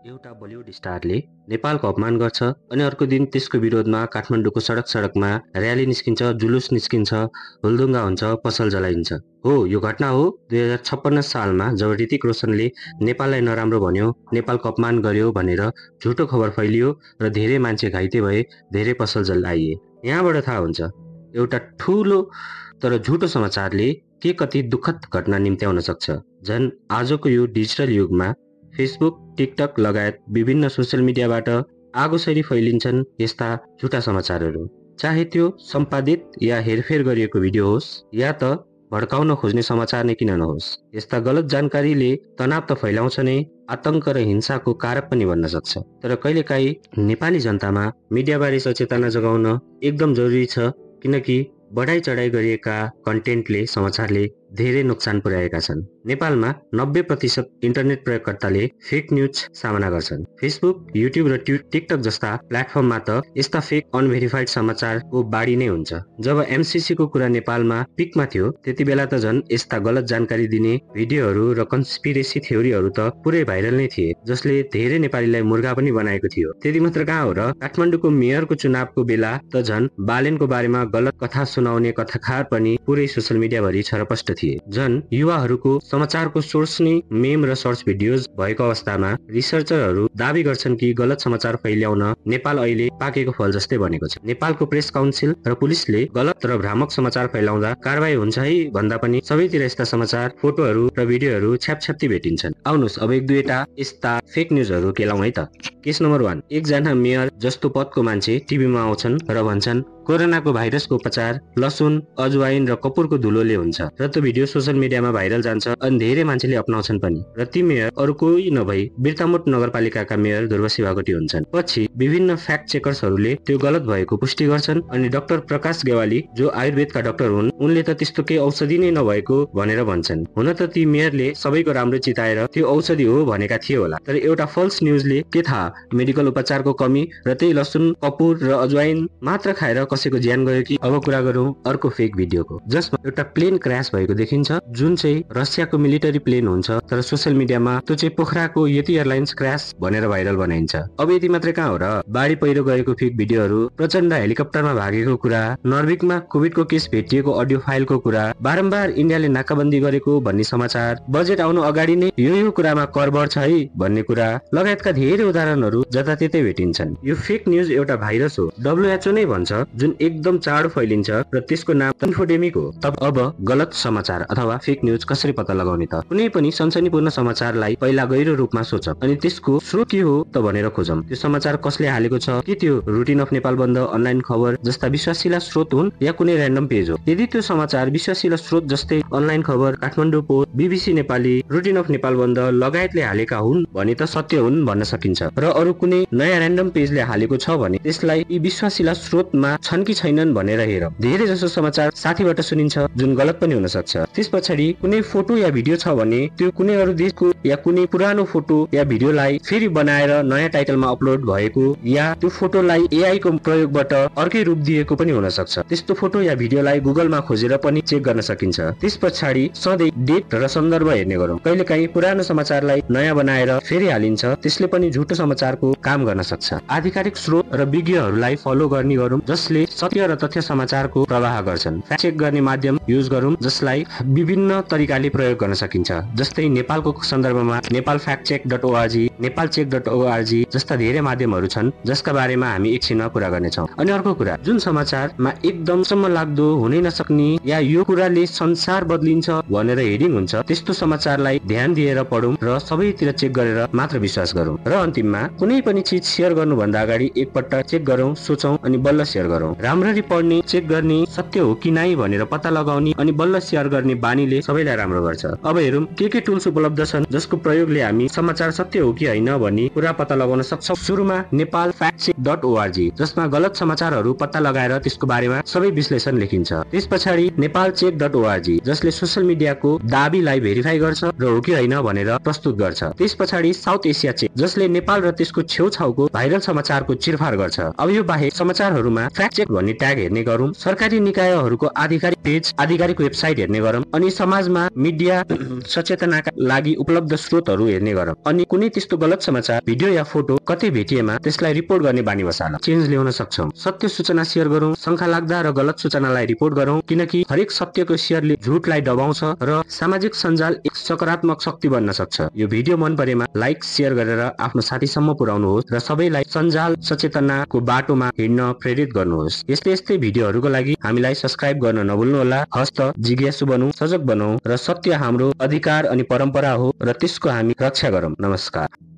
एउटा बलिउड स्टारले नेपालको अपमान गर्छ अनि अर्को दिन त्यसको विरोधमा काठमाडौँको सडकमा र्याली निस्किन्छ, जुलुस निस्किन्छ, हुलदुङ्गा हुन्छ, पसल जलाइन्छ। हो, यो घटना हो 2056 सालमा जब ऋतिक रोशनले नेपाललाई नराम्रो भन्यो, नेपालको अपमान गर्यो भनेर झुटो खबर फैलियो र धेरै मान्छे घाइते भए, धेरै पसल जलाइए। यहाँबाट थाहा हुन्छ एउटा ठूलो तर झुटो समाचारले के कति दुःखद घटना निम्त्याउन सक्छ। झन् आजको यो डिजिटल युगमा फेसबुक, टिकटक लगायत विभिन्न सोसियल मिडियाबाट आगोसरी फैलिन्छन् यस्ता झुटा समाचारहरू। चाहे त्यो सम्पादित या हेरफेर गरिएको भिडियो होस् या त भड्काउन खोज्ने समाचार नै किन नहोस्, यस्ता गलत जानकारीले तनाव त फैलाउँछ नै, आतंक र हिंसाको कारक पनि बन्न सक्छ। तर कहिलेकाहीँ नेपाली जनतामा मिडियाबारे सचेतना जगाउन एकदम जरुरी छ, किनकि बढाई चढाई गरिएका कन्टेन्टले समाचारले धेरै नोक्सान पुर्याएका छन्। नेपालमा 90% इन्टरनेट प्रयोगकर्ताले फेक न्यूज सामना गर्छन्। फेसबुक, युट्युब र टिकटक जस्ता प्लेटफर्ममा त यस्ता फेक अनभेरिफाइड समाचारको बाढी नै हुन्छ। जब एमसीसी को कुरा नेपालमा पिकमा थियो, त्यति बेला त झन् यस्ता गलत जानकारी दिने भिडियोहरू र कन्स्पिरेसी थ्योरीहरू त पुरै भाइरल नै थिए, जसले धेरै नेपालीलाई मुर्गा पनि बनाएको थियो। त्यति मात्र कहाँ हो र, काठमाडौँको मेयरको चुनावको बेला त झन् बालेनको बारेमा गलत कथा सुनाउने कथाकार पनि पुरै सोसियल मिडियाभरि छरपष्ट थिए। झन् युवाहरूको समाचारको सोर्स नै मेम र सर्च भिडियोज भएको अवस्थामा रिसर्चरहरू दावी गर्छन् कि गलत समाचार फैल्याउन नेपाल अहिले पाकेको फल जस्तै बनेको छ। नेपालको प्रेस काउन्सिल र पुलिसले गलत र भ्रामक समाचार फैलाउँदा कारबाही हुन्छ है भन्दा पनि सबैतिर यस्ता समाचार, फोटोहरू र भिडियोहरू छ्यापछ्याप्ती भेटिन्छन्। आउनुहोस् अब एक दुईटा यस्ता फेक न्यूजहरू केलाउँ है त। केस नम्बर 1, एकजना मेयर जस्तो पदको मान्छे टिभीमा आउँछन् र भन्छन् कोरोनाको भाइरसको उपचार लसुन, अजवाइन र कपुरको धुलोले हुन्छ र त्यो भिडियो सोसियल मिडियामा भाइरल जान्छ अनि धेरै मान्छेले अपनाउँछन् पनि। र ती मेयर अरू कोही नभई बिर्तामोट नगरपालिकाका मेयर ध्रुवसी बागटी हुन्छन्। पछि विभिन्न फ्याक्ट चेकर्सहरूले त्यो गलत भएको पुष्टि गर्छन् अनि डाक्टर प्रकाश गेवाली जो आयुर्वेदका डाक्टर हुन्, उनले त त्यस्तो केही औषधि नै नभएको भनेर भन्छन्। हुन त ती मेयरले सबैको राम्रो चिताएर त्यो औषधि हो भनेका थिए होला, तर एउटा फल्स न्यूजले के थाहा मेडिकल उपचारको कमी र त्यही लसुन, कपुर र अजवाइन मात्र खाएर कसैको ज्यान गयो कि। अब कुरा गरौँ अर्को फेक भिडियोको, जसमा एउटा प्लेन क्र्यास भएको देखिन्छ, जुन चाहिँ रसियाको मिलिटरी प्लेन हुन्छ, तर सोसियल मिडियामा त्यो चाहिँ पोखराको यति एयरलाइन्स क्र्यास भनेर भाइरल बनाइन्छ। अब यति मात्रै कहाँ हो र, बाढी पहिरो गएको फेक भिडियोहरू, प्रचण्ड हेलिकप्टरमा भागेको कुरा, नर्वेमा कोभिडको केस भेटिएको अडियो फाइलको कुरा, बारम्बार इन्डियाले नाकाबन्दी गरेको भन्ने समाचार, बजेट आउनु अगाडि नै यो कुरामा कर बढ्छ है भन्ने कुरा लगायतका धेरै उदाहरणहरू जताततै भेटिन्छन्। यो फेक न्यूज एउटा भाइरस हो, WHO नै भन्छ, जुन एकदम चाँडो फैलिन्छ र त्यसको नाम इन्फोडेमिक हो। अब गलत समाचार अथवा फेक न्यूज कसरी पत्ता लगाउने त? कुनै पनि सनसनीपूर्ण समाचारलाई पहिला गहिरो रूपमा सोचौं अनि त्यसको स्रोत के हो त भनेर खोजौं। त्यो समाचार कसले हालेको छ, के त्यो रुटिन अफ नेपाल बन्द, अनलाइन खबर जस्ता विश्वासिला स्रोत हुन् या कुनै र्यान्डम पेज हो। यदि त्यो समाचार विश्वासिला स्रोत जस्तै अनलाइन खबर, Kathmandu post, BBC Nepali, routine of Nepal बन्द लगायतले हालेका हुन् भने त सत्य हुन् भन्न सकिन्छ। र अरू कुनै नयाँ र्यान्डम पेजले हालेको छ भने त्यसलाई यी विश्वासिला स्रोतमा छन् कि छैनन् भनेर हेरौं। धेरै जसो समाचार साथीबाट सुनिन्छ जुन गलत पनि हुन सक्छ। त्यस पछाडि कुनै फोटो या भिडियो छ भने त्यो कुनै अरू देशको या कुनै पुरानो फोटो या भिडियोलाई फेरि बनाएर नयाँ टाइटलमा अपलोड भएको या त्यो फोटोलाई AI को प्रयोगबाट अर्कै रूप दिएको पनि हुन सक्छ। त्यस्तो फोटो या भिडियोलाई गुगलमा खोजेर पनि चेक गर्न सकिन्छ। त्यस पछाडि सधैँ डेट र सन्दर्भ हेर्ने गरौँ। कहिलेकाहीँ पुरानो समाचारलाई नयाँ बनाएर फेरि हालिन्छ, त्यसले पनि झुटो समाचारको काम गर्न सक्छ। आधिकारिक स्रोत र विज्ञहरूलाई फलो गर्ने गरौँ जसले सत्य र तथ्य समाचारको प्रवाह गर्छन्। फ्याक्ट चेक गर्ने माध्यम युज गरौँ जसलाई विभिन्न तरिकाले प्रयोग गर्न सकिन्छ, जस्तै नेपालको सन्दर्भमा nepalfactcheck.org, nepalcheck.org जस्ता धेरै माध्यमहरू छन् जसका बारेमा हामी एकछिनमा कुरा गर्नेछौँ। अनि अर्को कुरा, जुन समाचारमा एकदम सम्म लाग्दो हुनै नसक्ने या यो कुराले संसार बदलिन्छ भनेर हेडिङ हुन्छ, त्यस्तो समाचारलाई ध्यान दिएर पढौँ र सबैतिर चेक गरेर मात्र विश्वास गरौँ। र अन्तिममा कुनै पनि चीज शेयर गर्नुभन्दा अगाडि एकपल्ट चेक गरौँ, सोचौँ अनि बल्ल शेयर गरौँ। राम्ररी पढ्ने, चेक गर्ने, सत्य हो कि नै भनेर पत्ता लगाउने अनि बल्ल शेयर गर्ने बानीले सबैलाई राम्रो गर्छ। अब हेरौँ के टुल्स उपलब्ध छन् जसको प्रयोगले हामी समाचार सत्य हो कि होइन भन्ने कुरा पत्ता लगाउन सक्छौँ। सुरुमा nepalfactcheck.org जसमा गलत समाचारहरू पत्ता लगाएर त्यसको बारेमा सबै विश्लेषण लेखिन्छ। त्यस पछाडि nepalcheck.org जसले सोसियल मिडियाको दाबीलाई भेरिफाई गर्छ र हो कि होइन भनेर प्रस्तुत गर्छ। त्यस पछाडि साउथ एसिया चेक जसले नेपाल र त्यसको छेउछाउको भाइरल समाचारको चिरफार गर्छ। अब यो बाहेक समाचारहरूमा फ्याक्ट चेक भन्ने ट्याग हेर्ने गरौँ, सरकारी निकायहरूको आधिकारिक पेज, आधिकारिक वेबसाइट हेर्ने गरौँ, अनि समाजमा मिडिया सचेतनाका लागि उपलब्ध स्रोतहरू हेर्ने गरौँ। अनि कुनै त्यस्तो गलत समाचार, भिडियो या फोटो कतै भेटिएमा त्यसलाई रिपोर्ट गर्ने बानी बसाल चेन्ज ल्याउन सक्छौँ। सत्य सूचना शेयर गरौँ, शंका लाग्दा र गलत सूचनालाई रिपोर्ट गरौँ, किनकि हरेक सत्यको शेयरले झुटलाई दबाउँछ र सामाजिक सञ्जाल एक सकारात्मक शक्ति बन्न सक्छ। यो भिडियो मन परेमा लाइक शेयर गरेर आफ्नो साथीसम्म पुर्याउनुहोस् र सबैलाई सञ्जाल सचेतनाको बाटोमा हिँड्न प्रेरित गर्नुहोस्। यस्तै यस्तै भिडियोहरूको लागि हामीलाई सब्स्क्राइब गर्न नभुल्नुहोला। हस्त जिज्ञासु बनौं, सजग बनौं र सत्य हाम्रो अधिकार अनि परम्परा हो र त्यसको हामी रक्षा गरौँ। नमस्कार।